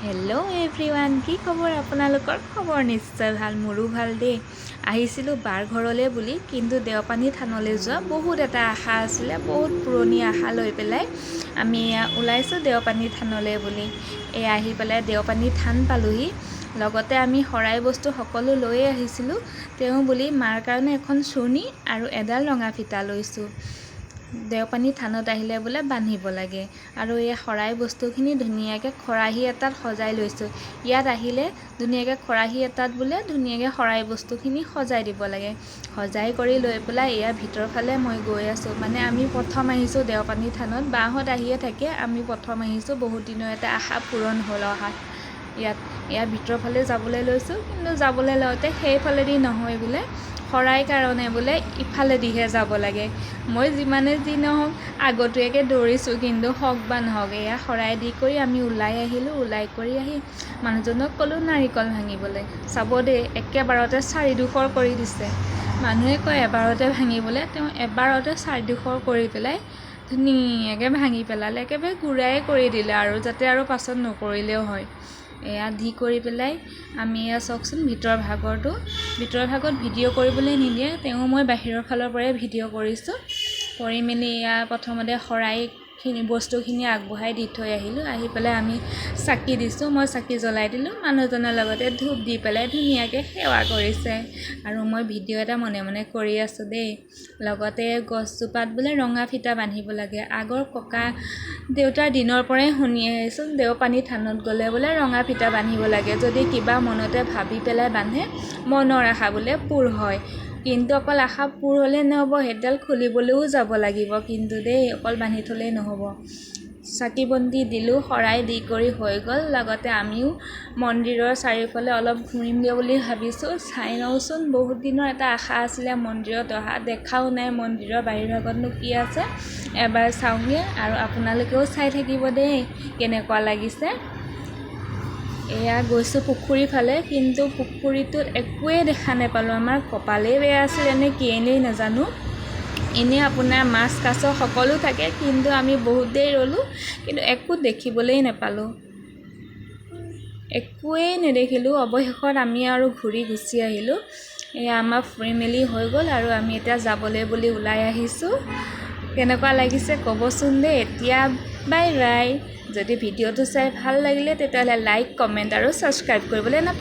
Hello' everyone, কি খবৰ আপোনালোকৰ? খবৰ নিশ্চয় ভাল, মোৰো ভাল দেই। আহিছিলোঁ বাৰ ঘৰলৈ বুলি, কিন্তু দেওপানী থানলৈ যোৱা বহুত এটা আশা আছিলে। বহুত পুৰণি আশা লৈ পেলাই আমি ওলাইছোঁ দেওপানী থানলৈ বুলি। এই আহি পেলাই দেওপানী থান পালোহি। লগতে আমি শৰাই বস্তু সকলো লৈয়ে আহিছিলোঁ। তেওঁ বুলি মাৰ কাৰণে এখন চুৰ্ণি আৰু এডাল ৰঙা ফিটা লৈছোঁ। দেওপানী থানত আহিলে বোলে বান্ধিব লাগে। আৰু এই শৰাই বস্তুখিনি ধুনীয়াকৈ খৰাহী এটাত সজাই লৈছোঁ। ইয়াত আহিলে ধুনীয়াকৈ খৰাহী এটাত বোলে ধুনীয়াকৈ শৰাই বস্তুখিনি সজাই দিব লাগে। সজাই কৰি লৈ পেলাই এয়া ভিতৰৰ ফালে মই গৈ আছোঁ। মানে আমি প্ৰথম আহিছোঁ দেওপানী থানত, বাহঁত আহিয়ে থাকে, আমি প্ৰথম আহিছোঁ। বহুত দিনৰ এটা আশা পূৰণ হ'ল অহা। ইয়াত ইয়াৰ ভিতৰৰ ফালে যাবলৈ লৈছোঁ, কিন্তু যাবলৈ লওঁতে সেইফালেদি নহয় বোলে, শৰাই কাৰণে বোলে ইফালেদিহে যাব লাগে। মই যিমানে যি নহওক আগতীয়াকৈ দৌৰিছোঁ, কিন্তু হওক বা নহওক, এয়া শৰাই দি কৰি আমি ওলাই আহিলোঁ। ওলাই কৰি আহি মানুহজনক ক'লোঁ নাৰিকল ভাঙিবলৈ। চাব দেই, একেবাৰতে চাৰিডোখৰ কৰি দিছে। মানুহে কয় এবাৰতে ভাঙিবলৈ, তেওঁ এবাৰতে চাৰিডোখৰ কৰি পেলাই ধুনীয়াকৈ ভাঙি পেলালে, একেবাৰে গুড়াই কৰি দিলে আৰু যাতে আৰু পাছত নকৰিলেও হয়। এয়া দি কৰি পেলাই আমি এয়া চাওকচোন ভিতৰৰ ভাগৰটো। ভিতৰৰ ভাগত ভিডিঅ' কৰিবলৈ নিদিয়ে, তেওঁ মই বাহিৰৰ ফালৰ পৰাই ভিডিঅ' কৰিছোঁ। কৰি মেলি এয়া প্ৰথমতে শৰাইখিনি বস্তুখিনি আগবঢ়াই দি থৈ আহিলোঁ। আহি পেলাই আমি চাকি দিছোঁ, মই চাকি জ্বলাই দিলোঁ। মানুহজনৰ লগতে ধূপ দি পেলাই ধুনীয়াকৈ সেৱা কৰিছে আৰু মই ভিডিঅ' এটা মনে মনে কৰি আছোঁ দেই। লগতে গছজোপাত বোলে ৰঙা ফিটা বান্ধিব লাগে। আগৰ ককা দেউতাৰ দিনৰ পৰাই শুনি আহিছোঁ, দেওপানী থানত গ'লে বোলে ৰঙা ফিটা বান্ধিব লাগে। যদি কিবা মনতে ভাবি পেলাই বান্ধে, মনৰ আশা বোলে পূৰ হয়। কিন্তু অকল আশা পূৰ হ'লেই নহ'ব, সেইডাল খুলিবলৈও যাব লাগিব কিন্তু দেই, অকল বান্ধি থ'লেই নহ'ব। চাকি বন্তি দিলোঁ, শৰাই দি কৰি হৈ গ'ল। লগতে আমিও মন্দিৰৰ চাৰিওফালে অলপ ঘূৰিমগৈ বুলি ভাবিছোঁ। চাই লওঁচোন, বহুত দিনৰ এটা আশা আছিলে মন্দিৰত অহা, দেখাও নাই মন্দিৰৰ বাহিৰ ভাগতনো কি আছে, এবাৰ চাওঁগৈ। আৰু আপোনালোকেও চাই থাকিব দেই কেনেকুৱা লাগিছে। এয়া গৈছোঁ পুখুৰীৰ ফালে, কিন্তু পুখুৰীটোত একোৱেই দেখা নাপালোঁ। আমাৰ কপালেই বেয়া আছিলে নে কিয়েই নাজানো। এনেই আপোনাৰ মাছ কাছ সকলো থাকে, কিন্তু আমি বহুত দেৰি ৰ'লোঁ, কিন্তু একো দেখিবলৈই নাপালোঁ, একোৱেই নেদেখিলোঁ। অৱশেষত আমি আৰু ঘূৰি গুচি আহিলোঁ। এয়া আমাৰ ফুৰি মেলি হৈ গ'ল আৰু আমি এতিয়া যাবলৈ বুলি ওলাই আহিছোঁ। কেনেকুৱা লাগিছে ক'বচোন দেই। এতিয়া বাই বাই। যদি ভিডিঅ'টো চাই ভাল লাগিলে তেতিয়াহ'লে লাইক, কমেণ্ট আৰু ছাবস্ক্ৰাইব কৰিবলৈ নাপাহৰিব।